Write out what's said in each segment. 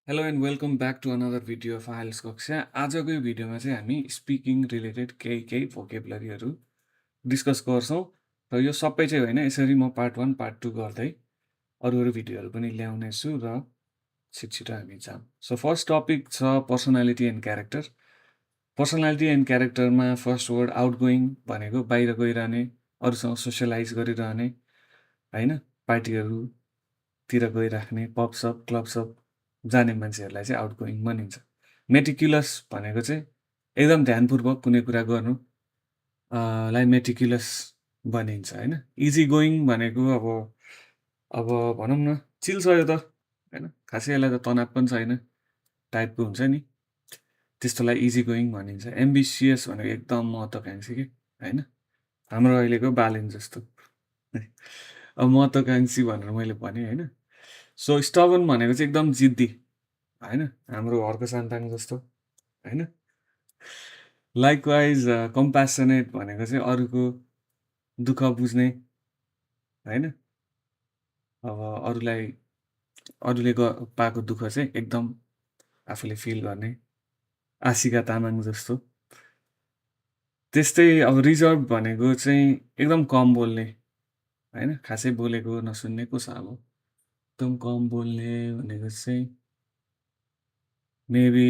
Hello and welcome back to another video of IELTS कक्षा। आजको यो भिडियोमा चाहिँ हामी स्पिकिङ रिलेटेड केही भोकेबुलरीहरू डिस्कस गर्छौँ र यो सबै चाहिँ होइन, यसरी म पार्ट 1 पार्ट 2 गर्दै अरू अरू भिडियोहरू पनि ल्याउनेछु र छिटो हामी जाऊँ। सो फर्स्ट टपिक छ personality and character. Personality and क्यारेक्टरमा फर्स्ट वर्ड आउटगोइङ भनेको बाहिर गइरहने, अरूसँग सोसियलाइज गरिरहने, होइन, पार्टीहरूतिर गइराख्ने, पबसप क्लबसप जाने मान्छेहरूलाई चाहिँ आउटगोइङ भनिन्छ। मेटिकुलस भनेको चाहिँ एकदम ध्यानपूर्वक कुनै कुरा गर्नु लाई मेटिकुलस भनिन्छ, होइन। इजी गोइङ भनेको अब भनौँ न चिल छ यो त, होइन, खासै यसलाई त तनाव पनि छैन टाइपको हुन्छ नि, त्यस्तोलाई इजी गोइङ भनिन्छ। एम्बिसियस भनेको एकदम महत्त्वकाङ्क्षी के, होइन, हाम्रो अहिलेको बालेन जस्तो अब महत्त्वकाङ्क्षी भनेर मैले भनेँ, होइन। सो स्टबन भनेको चाहिँ एकदम जिद्दी, होइन, हाम्रो घरको सान्ताङ जस्तो, होइन। लाइकवाइज कम्प्यासनेट भनेको चाहिँ अरूको दुःख बुझ्ने, होइन, अब अरूले पाएको दुःख चाहिँ एकदम आफूले फिल गर्ने, आशिका तामाङ जस्तो। त्यस्तै अब रिजर्भ भनेको चाहिँ एकदम कम बोल्ने, होइन, खासै बोलेको नसुन्ने को छ अब एकदम कम बोल्ने भनेको चाहिँ मेबी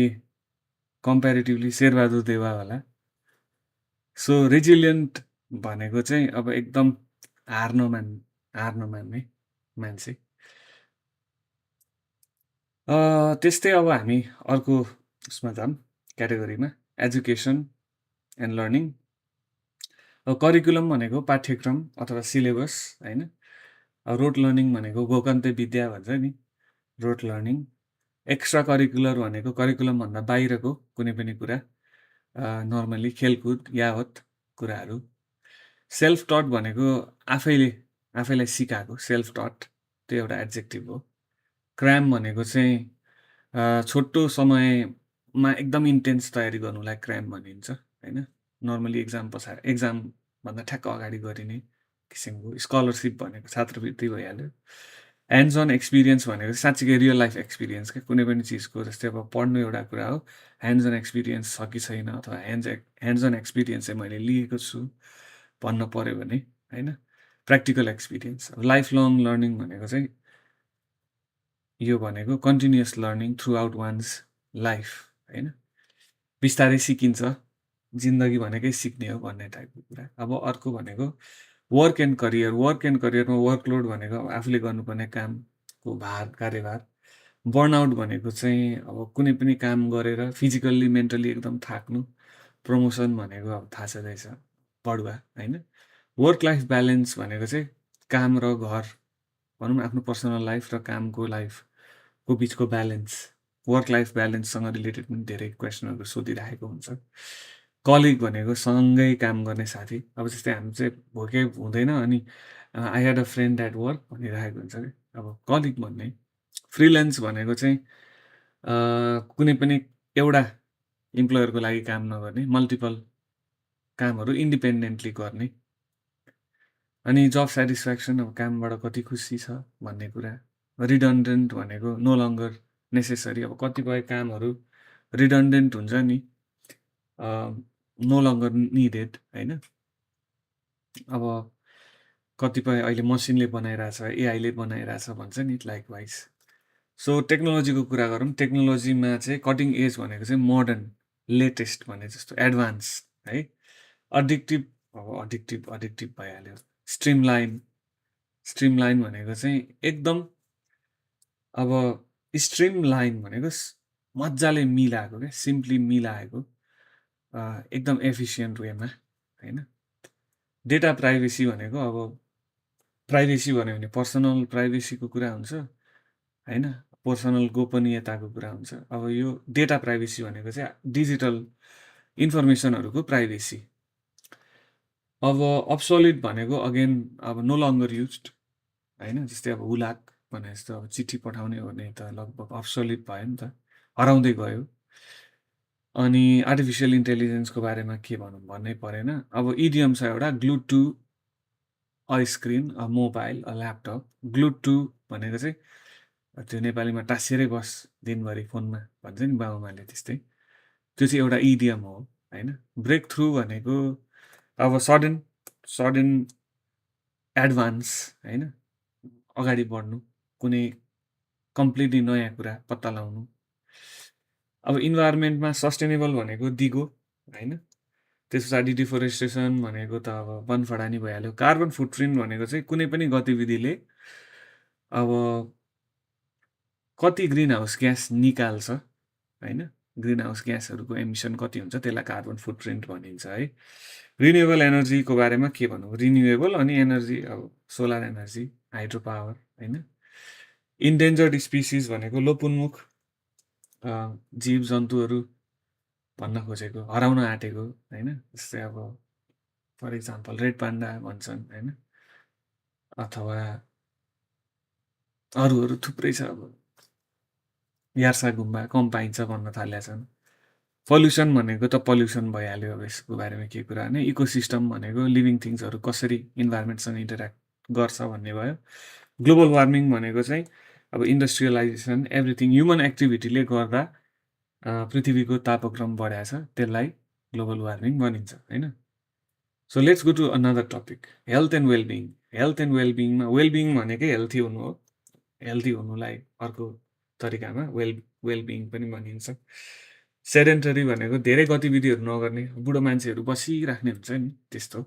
कम्पेरिटिभली शेरबहादुर देवा होला। सो रेजिलियन्ट भनेको चाहिँ अब एकदम हार नमान्ने मान्छे। त्यस्तै अब हामी अर्को उसमा जाऊँ क्याटेगोरीमा, एजुकेसन एन्ड लर्निङ। करिकुलम भनेको पाठ्यक्रम अथवा सिलेबस, होइन। रोड लर्निङ भनेको गोकन्ते विद्या भन्छ नि, रोड लर्निङ। एक्स्ट्रा करिकुलर भनेको करिकुलमभन्दा बाहिरको कुनै पनि कुरा, नर्मली खेलकुद यावत कुराहरू। सेल्फ टट भनेको आफैलाई सिकाएको, सेल्फ टट, त्यो एउटा एड्जेक्टिभ हो। क्राम भनेको चाहिँ छोटो समयमा एकदम इन्टेन्स तयारी गर्नुलाई क्राम भनिन्छ, होइन। नर्मली एक्जामभन्दा ठ्याक्क अगाडि गरिने किसिमको। स्कलरसिप भनेको छात्रवृत्ति भइहाल्यो। ह्यान्ड्स अन एक्सपिरियन्स भनेको साँच्चीकै रियल लाइफ एक्सपिरियन्स क्या, कुनै पनि चिजको। जस्तै अब पढ्नु एउटा कुरा हो, ह्यान्ड्स अन एक्सपिरियन्स छ कि छैन, अथवा ह्यान्ड्स अन एक्सपिरियन्स चाहिँ मैले लिएको छु भन्न पऱ्यो भने, होइन, practical experience. Life long learning भनेको चाहिँ यो भनेको continuous learning throughout one's life, होइन, बिस्तारै सिकिन्छ, जिन्दगी भनेकै सिक्ने हो भन्ने टाइपको कुरा। अब अर्को भनेको work and career. Work and करियरमा वर्कलोड भनेको आफूले गर्नुपर्ने कामको कार्यभार। बर्नआउट भनेको चाहिँ अब कुनै पनि काम गरेर फिजिकल्ली मेन्टली एकदम थाक्नु। प्रमोसन भनेको अब थाहा छँदैछ, पढुवा, होइन। वर्क लाइफ ब्यालेन्स भनेको चाहिँ काम र घर, भनौँ आफ्नो पर्सनल लाइफ र कामको लाइफको बिचको ब्यालेन्स। वर्क लाइफ ब्यालेन्ससँग रिलेटेड पनि धेरै क्वेसनहरू सोधिराखेको हुन्छ। कलिग भनेको सँगै काम गर्ने साथी। अब जस्तै हामी चाहिँ भोके हुँदैन अनि I had a friend at work भनिरहेको हुन्छ कि, अब कलिग भन्ने। फ्रिल्यान्स भनेको चाहिँ कुनै पनि एउटा इम्प्लोयरको लागि काम नगर्ने, मल्टिपल कामहरू इन्डिपेन्डेन्टली गर्ने। अनि जब सेटिस्फ्याक्सन, अब कामबाट कति खुसी छ भन्ने कुरा। रिडन्डेन्ट भनेको नो लङ्गर नेसेसरी। अब कतिपय कामहरू रिडन्डेन्ट हुन्छ नि, नो लङ्गर निडेड, होइन। अब कतिपय अहिले मसिनले बनाइरहेछ, एआईले बनाइरहेछ भन्छ नि, लाइकवाइज। सो टेक्नोलोजीको कुरा गरौँ। टेक्नोलोजीमा चाहिँ कटिङ एज भनेको चाहिँ मोडर्न, लेटेस्ट भने जस्तो, एडभान्स, है। अडिक्टिभ भइहाल्यो। स्ट्रिमलाइन भनेको चाहिँ एकदम, अब स्ट्रिमलाइन भनेको मजाले मिलाएको क्या, सिम्पली मिलाएको, एकदम एफिसियन्ट वेमा, होइन। डेटा प्राइभेसी भनेको अब प्राइभेसी भन्यो भने पर्सनल प्राइभेसीको कुरा हुन्छ, होइन, पर्सनल गोपनीयताको कुरा हुन्छ। अब यो डेटा प्राइभेसी भनेको चाहिँ डिजिटल इन्फर्मेसनहरूको प्राइभेसी। अब अब्सोल्युट भनेको अगेन अब नो लङ्गर युज्ड, होइन। जस्तै अब हुलाक भने जस्तो, अब चिठी पठाउने हो भने त लगभग अब्सोल्युट भयो नि त, हराउँदै गयो। अनि आर्टिफिसियल इन्टेलिजेन्सको बारेमा के भनौँ, भन्नै परेन। अब इडियम छ एउटा, glued to a screen, a mobile, a laptop. Glued to भनेको चाहिँ त्यो नेपालीमा टाँसिएरै बस दिनभरि फोनमा भन्छ नि बाबुआमाले त्यस्तै। त्यो चाहिँ एउटा इडियम हो होइन। ब्रेक थ्रु भनेको अब सडन एडभान्स होइन, अगाडि बढ्नु, कुनै कम्प्लिटली नयाँ कुरा पत्ता लगाउनु। अब इन्भाइरोमेन्टमा सस्टेनेबल भनेको दिगो होइन। त्यस पछाडि डिफोरेस्टेसन भनेको त अब वनफडानी भइहाल्यो। कार्बन फुटप्रिन्ट भनेको चाहिँ कुनै पनि गतिविधिले अब कति ग्रिन हाउस ग्यास निकाल्छ होइन, ग्रिन हाउस ग्यासहरूको एमिसन कति हुन्छ, त्यसलाई कार्बन फुटप्रिन्ट भनिन्छ है। रिन्युएबल एनर्जीको बारेमा के भनौँ, रिन्युएबल अनि एनर्जी अब सोलर एनर्जी, हाइड्रो पावर होइन। इन्डेन्जर्ड स्पिसिस भनेको लोपोन्मुख जीव जन्तुहरू भन्न खोजेको, हराउन आँटेको होइन। जस्तै अब फर इक्जाम्पल रेड पान्डा भन्छन् होइन, अथवा अरूहरू थुप्रै छ। अब यार्सा गुम्बा कम पाइन्छ भन्न थालेका छन्। पल्युसन भनेको त पल्युसन भइहाल्यो, अब यसको बारेमा के कुरा होइन। इकोसिस्टम भनेको लिभिङ थिङ्सहरू कसरी इन्भाइरोमेन्टसँग इन्टरेक्ट गर्छ भन्ने भयो। ग्लोबल वार्मिङ भनेको चाहिँ अब इन्डस्ट्रियलाइजेसन एभ्रिथिङ ह्युमन एक्टिभिटीले गर्दा पृथ्वीको तापक्रम बढाएको छ, त्यसलाई ग्लोबल वार्मिङ भनिन्छ होइन। So let's go to another topic, health and wellbeing. Health and वेलबिङमा वेलबिङ भनेकै हेल्थी हुनु हो। हेल्थी हुनुलाई अर्को तरिकामा वेलबिङ पनि भनिन्छ। सेडेन्टरी भनेको धेरै गतिविधिहरू नगर्ने, बुढो मान्छेहरू बसिराख्ने हुन्छ नि, त्यस्तो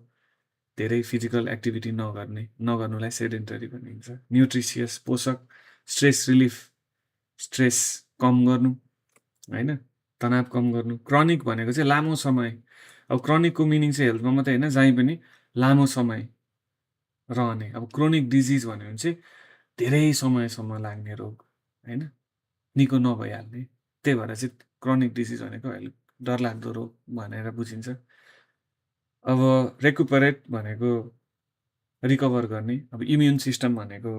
धेरै फिजिकल एक्टिभिटी नगर्नुलाई सेडेन्टरी भनिन्छ। न्युट्रिसियस पोषक, स्ट्रेस रिलिफ, स्ट्रेस कम गर्नु होइन, तनाव कम गर्नु। क्रोनिक भनेको चाहिँ लामो समय, अब क्रोनिकको मिनिङ चाहिँ हेल्थमा मात्रै होइन, जहीँ पनि लामो समय रहने। अब क्रोनिक डिजिज भन्यो भने चाहिँ धेरै समयसम्म लाग्ने रोग होइन, निको नभइहाल्ने। त्यही भएर चाहिँ क्रोनिक डिजिज भनेको अहिले डरलाग्दो रोग भनेर बुझिन्छ। अब रेकुपरेट भनेको रिकभर गर्ने। अब इम्युन सिस्टम भनेको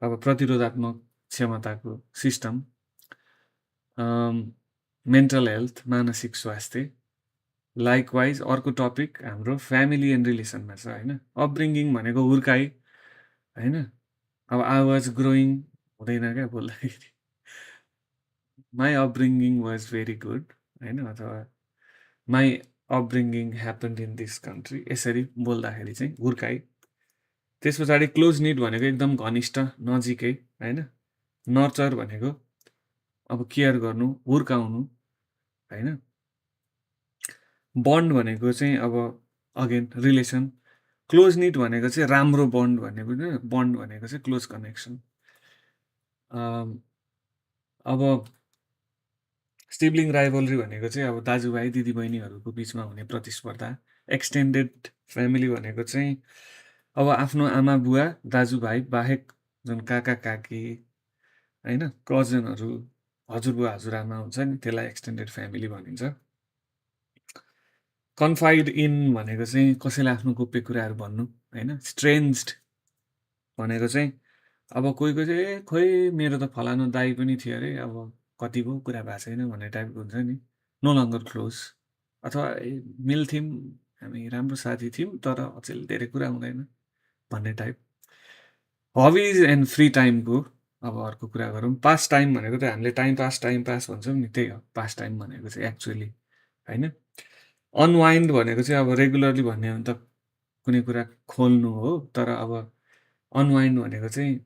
अब प्रतिरोधात्मक क्षमताको सिस्टम। मेन्टल हेल्थ मानसिक स्वास्थ्य। लाइकवाइज अर्को टपिक हाम्रो फ्यामिली एन्ड रिलेसनमा छ होइन। अपब्रिङ्गिङ भनेको हुर्काइ होइन। अब आई वाज ग्रोइङ हुँदैन क्या बोल्दाखेरि, my upbringing was very good होइन, अथवा my upbringing happened in this country, यसरी बोल्दाखेरि चाहिँ हुर्काइ। त्यस पछाडि क्लोज निड भनेको एकदम घनिष्ठ नजिकै होइन। नर्चर भनेको अब केयर गर्नु, हुर्काउनु होइन। बन्ड भनेको चाहिँ अब अगेन रिलेसन। क्लोज निड भनेको चाहिँ राम्रो बन्ड भन्ने पनि, बन्ड भनेको चाहिँ क्लोज कनेक्सन। अब सिब्लिङ राइभलरी भनेको चाहिँ अब दाजुभाइ दिदीबहिनीहरूको बिचमा हुने प्रतिस्पर्धा। एक्सटेन्डेड फ्यामिली भनेको चाहिँ अब आफ्नो आमा बुवा दाजुभाइ बाहेक जुन काका काकी होइन, कजनहरू, हजुरबुवा हजुरआमा हुन्छ नि, त्यसलाई एक्सटेन्डेड फ्यामिली भनिन्छ। कन्फाइड इन भनेको चाहिँ कसैलाई आफ्नो गोप्य कुराहरू भन्नु होइन। स्ट्रेन्ज्ड भनेको चाहिँ अब कोही कोही चाहिँ खोइ मेरो त फलानु दाई पनि थियो अरे, अब कति भयो कुरा भएको छैन भन्ने टाइपको हुन्छ नि। नो लङ्गर क्लोज, अथवा मिल्थ्यौँ हामी, राम्रो साथी थियौँ तर अचेल धेरै कुरा हुँदैन भन्ने टाइप। हबिज एन्ड फ्री टाइमको अब अर्को कुरा गरौँ। पास टाइम भनेको त हामीले टाइम पास भन्छौँ नि, त्यही हो पास टाइम भनेको चाहिँ एक्चुअली होइन। अनवाइन्ड भनेको चाहिँ अब रेगुलरली भन्ने हो भने त कुनै कुरा खोल्नु हो, तर अब अनवाइन्ड भनेको चाहिँ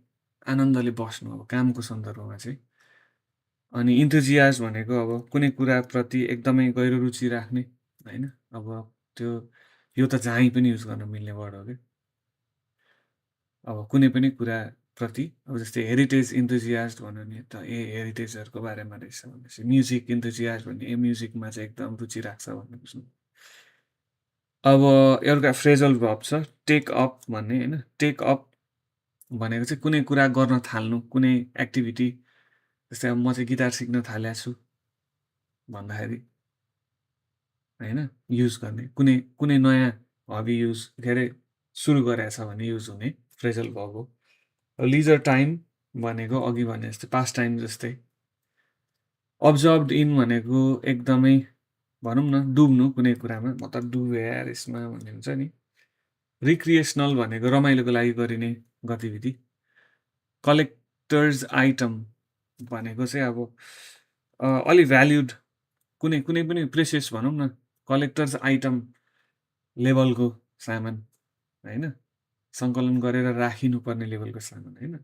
आनन्दले बस्नु अब कामको सन्दर्भमा चाहिँ। अनि इन्थुजियाज भनेको अब कुनै कुराप्रति एकदमै गहिरो रुचि राख्ने होइन। अब त्यो यो त जहीँ पनि युज गर्न मिल्ने वर्ड हो कि। अब कुनै पनि कुराप्रति अब जस्तै हेरिटेज इन्थुजियाज भन्यो नि त, हेरिटेजहरूको बारेमा रहेछ भनेपछि। म्युजिक इन्थुजियाज भन्ने म्युजिकमा चाहिँ एकदम रुचि राख्छ भन्ने बुझ्नु। अब एउटा फ्रेजल भर्ब छ टेक अप भन्ने होइन। टेक अप भनेको चाहिँ कुनै कुरा गर्न थाल्नु, कुनै एक्टिभिटी। जस्तै अब म चाहिँ गिटार सिक्न थालेको छु भन्दाखेरि होइन, युज गर्ने कुनै नयाँ हबी युज के अरे सुरु गरेको छ भने युज हुने फ्रेजल भर्ब हो। लिजर टाइम भनेको अघि भने जस्तै पास टाइम जस्तै। अब्जर्भड इन भनेको एकदमै भनौँ न डुब्नु कुनै कुरामा, म त डुबेँ यार यसमा भन्ने हुन्छ नि। रिक्रिएसनल भनेको रमाइलोको लागि गरिने गतिविधि। कलेक्टर्स आइटम भनेको चाहिँ अब अलि भ्याल्युड कुनै कुनै पनि प्रेसियस भनौँ न, कलेक्टर्स आइटम लेभलको सामान होइन, सङ्कलन गरेर राखिनुपर्ने लेभलको सामान होइन।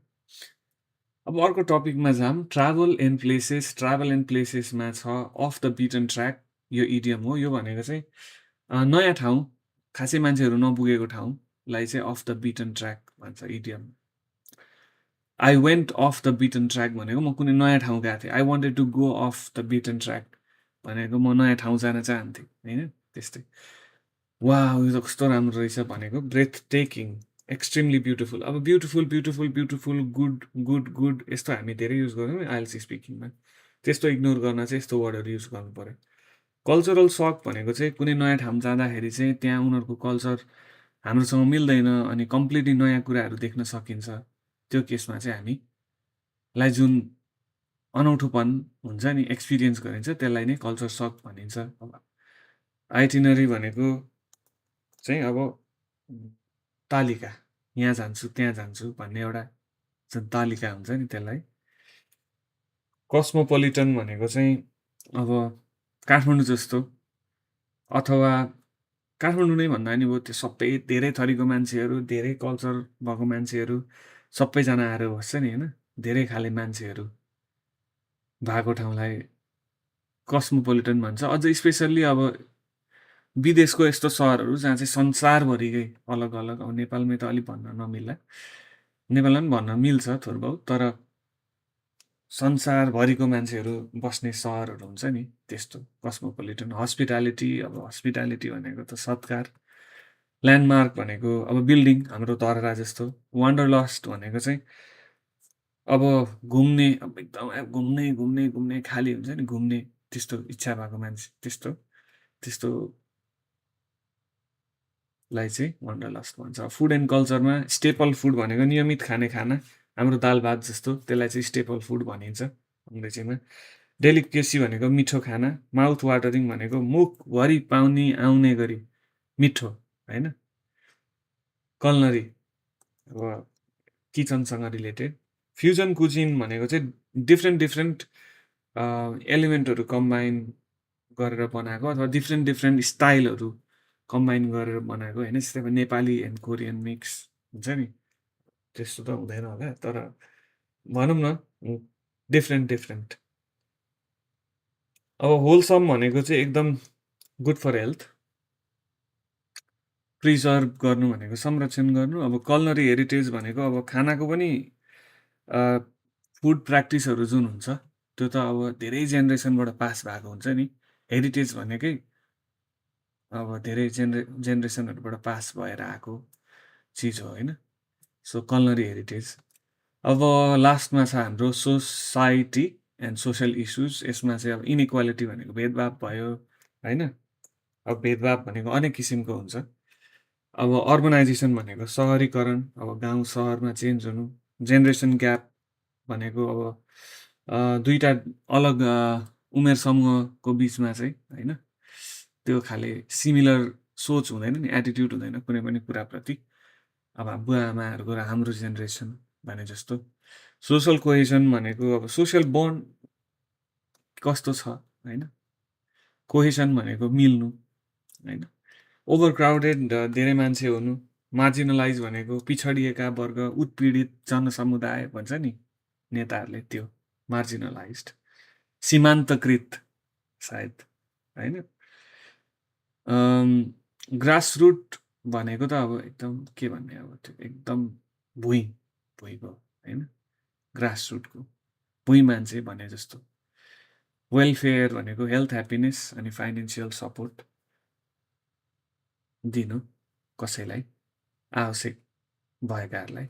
अब अर्को टपिकमा जाऊँ, travel and places. Travel and प्लेसेसमा छ अफ द बिटन ट्र्याक, यो इडियम हो। यो भनेको चाहिँ नयाँ ठाउँ, खासै मान्छेहरू नपुगेको ठाउँलाई चाहिँ अफ द बिटन ट्र्याक भन्छ idiom. I went off the beaten track भनेको म कुनै नयाँ ठाउँ गएको थिएँ। I wanted to go off the beaten track भनेको म नयाँ ठाउँ जान चाहन्थेँ होइन, त्यस्तै। वा यो त कस्तो राम्रो रहेछ भनेको, ब्रेथ टेकिङ, एक्सट्रिमली ब्युटिफुल। अब beautiful beautiful beautiful, good good good यस्तो हामी धेरै युज गर्छौँ आइएलसी स्पिकिङमा, त्यस्तो इग्नोर गर्न चाहिँ यस्तो वर्डहरू युज गर्नु पऱ्यो। कल्चरल सक भनेको चाहिँ कुनै नयाँ ठाउँ जाँदाखेरि चाहिँ त्यहाँ उनीहरूको कल्चर हाम्रोसँग मिल्दैन अनि कम्प्लिटली नयाँ कुराहरू देख्न सकिन्छ। त्यो केसमा चाहिँ हामीलाई जुन अनौठोपन हुन्छ नि, एक्सपिरियन्स गरिन्छ, त्यसलाई नै कल्चर सक भनिन्छ। अब आइटिनरी भनेको चाहिँ अब तालिका, यहाँ जान्छु त्यहाँ जान्छु भन्ने एउटा तालिका हुन्छ नि, त्यसलाई। कस्मोपोलिटन भनेको चाहिँ अब काठमाडौँ जस्तो, अथवा काठमाडौँ नै भन्दा नि त्यो सबै धेरै थरीको मान्छेहरू, धेरै कल्चर भएको मान्छेहरू सबैजना आएर बस्छ नि होइन, धेरै खाले मान्छेहरू भएको ठाउँलाई कस्मोपोलिटन भन्छ। अझ स्पेसल्ली अब विदेशको यस्तो सहरहरू जहाँ चाहिँ संसारभरिकै अलग अलग, अब नेपालमै त अलिक भन्न नमिल्ला, नेपालमा पनि भन्न मिल्छ थोर बहुत, तर संसारभरिको मान्छेहरू बस्ने सहरहरू हुन्छ नि, त्यस्तो कस्मोपोलिटन। हस्पिटालिटी, अब हस्पिटालिटी भनेको त सत्कार। ल्यान्डमार्क भनेको अब बिल्डिङ, हाम्रो तररा जस्तो। वान्डरलस्ट भनेको चाहिँ अब घुम्ने, अब एकदम घुम्ने घुम्ने घुम्ने खाली हुन्छ नि, घुम्ने त्यस्तो इच्छा भएको मान्छे, त्यस्तोलाई चाहिँ वान्डरलस्ट भन्छ। फुड एन्ड कल्चरमा स्टेपल फुड भनेको नियमित खाने खाना, हाम्रो दाल भात जस्तो, त्यसलाई चाहिँ स्टेपल फुड भनिन्छ अङ्ग्रेजीमा। डेलिकेसी भनेको मिठो खाना। माउथ वाटरिङ भनेको मुखभरि पानी आउने गरी मिठो होइन। कलनरी अब किचनसँग रिलेटेड। फ्युजन कुजिन भनेको चाहिँ डिफ्रेन्ट एलिमेन्टहरू कम्बाइन गरेर बनाएको, अथवा डिफ्रेन्ट स्टाइलहरू कम्बाइन गरेर बनाएको होइन। जस्तै अब नेपाली एन्ड कोरियन मिक्स हुन्छ नि, त्यस्तो त हुँदैन होला, तर भनौँ न डिफ्रेन्ट। अब होलसम भनेको चाहिँ एकदम गुड फर हेल्थ, प्रिजर्भ गर्नु भनेको संरक्षण गर्नु। अब कलनरी हेरिटेज भनेको अब खानाको पनि फुड प्र्याक्टिसहरू जुन हुन्छ त्यो त अब धेरै जेनेरेसनबाट पास भएको हुन्छ नि। हेरिटेज भनेकै अब धेरै जेनेरेसनहरूबाट पास भएर आएको चिज हो होइन। So culinary heritage. अब लास्टमा छ हाम्रो सोसाइटी एन्ड सोसियल इस्युज। यसमा चाहिँ अब इनइक्वालिटी भनेको भेदभाव भयो होइन। अब भेदभाव भनेको अनेक किसिमको हुन्छ। अब अर्बनाइजेसन भनेको सहरीकरण, अब गाउँ सहरमा चेन्ज हुनु। जेनेरेसन ग्याप भनेको अब दुईवटा अलग उमेर समूहको बिचमा चाहिँ होइन, त्यो खाले सिमिलर सोच हुँदैन नि, एटिट्युड हुँदैन कुनै पनि कुराप्रति। अब बुवा आमाहरूको र हाम्रो जेनेरेसन भने जस्तो। सोसल कोहेसन भनेको अब सोसियल बन्ड कस्तो छ होइन। कोहेसन भनेको मिल्नु होइन। ओभरक्राउडेड धेरै मान्छे हुनु। मार्जिनलाइज भनेको पिछडिएका वर्ग, उत्पीडित जनसमुदाय भन्छ नि नेताहरूले, त्यो मार्जिनलाइज्ड। सीमान्तकृत सायद होइन। ग्रासरुट भनेको त अब एकदम के भन्ने, अब त्यो एकदम भुइँको होइन, ग्रासरुटको भुइँ मान्छे भने जस्तो। वेलफेयर भनेको हेल्थ, ह्याप्पिनेस अनि फाइनेन्सियल सपोर्ट दिनु कसैलाई आवश्यक भएकाहरूलाई।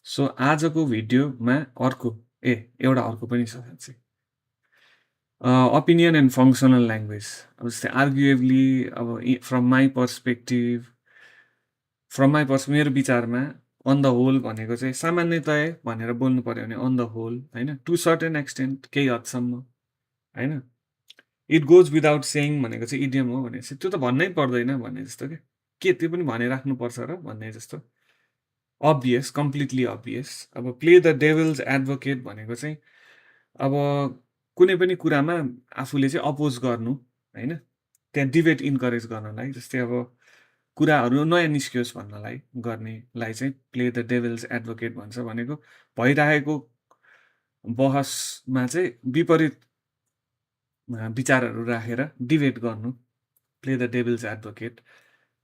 सो आजको भिडियोमा एउटा अर्को पनि छ साँच्चै, ओपिनियन एन्ड फङ्सनल ल्याङ्ग्वेज। अब जस्तै आर्ग्युएबली अब फ्रम माई पर्सपेक्टिभ, मेरो विचारमा अन द होल भनेको चाहिँ सामान्यतया भनेर बोल्नु पऱ्यो भने अन द होल होइन, टु सर्टेन एक्सटेन्ट, केही हदसम्म होइन। इट गोज विदाउट सेङ भनेको चाहिँ इडियम हो भने चाहिँ त्यो त भन्नै पर्दैन भन्ने जस्तो के त्यो पनि भनिराख्नुपर्छ र भन्ने जस्तो। अब्भियस, कम्प्लिटली अब्भियस। अब प्ले द डेभिल्स एडभोकेट भनेको चाहिँ अब कुनै पनि कुरामा आफूले चाहिँ अपोज गर्नु, होइन? त्यहाँ डिबेट इन्करेज गर्नलाई, जस्तै अब कुराहरू नयाँ निस्कियोस् भन्नलाई गर्नेलाई चाहिँ प्ले द डेभिल्स एडभोकेट भन्छ। भनेको भइरहेको बहसमा चाहिँ विपरीत विचारहरू राखेर डिबेट गर्नु, प्ले द डेभिल्स एडभोकेट।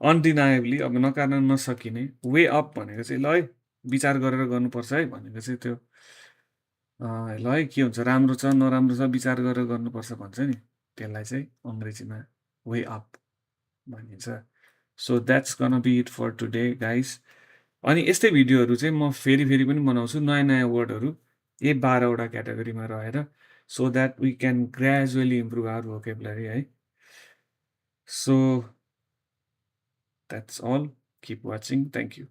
अनडिनाएबली अब नकार्न नसकिने वे अप भनेको चाहिँ ल है विचार गरेर गर्नुपर्छ है भनेको चाहिँ त्यो ल है के हुन्छ, राम्रो छ नराम्रो छ विचार गरेर गर्नुपर्छ भन्छ नि, त्यसलाई चाहिँ अङ्ग्रेजीमा वे अप भनिन्छ। So that's gonna be it for today guys. अनि यस्तै भिडियोहरू चाहिँ म फेरि फेरि पनि बनाउँछु, नयाँ नयाँ वर्डहरू 12वटा क्याटेगोरीमा रहेर, so that we can gradually improve our vocabulary है। So that's all, keep watching, thank you.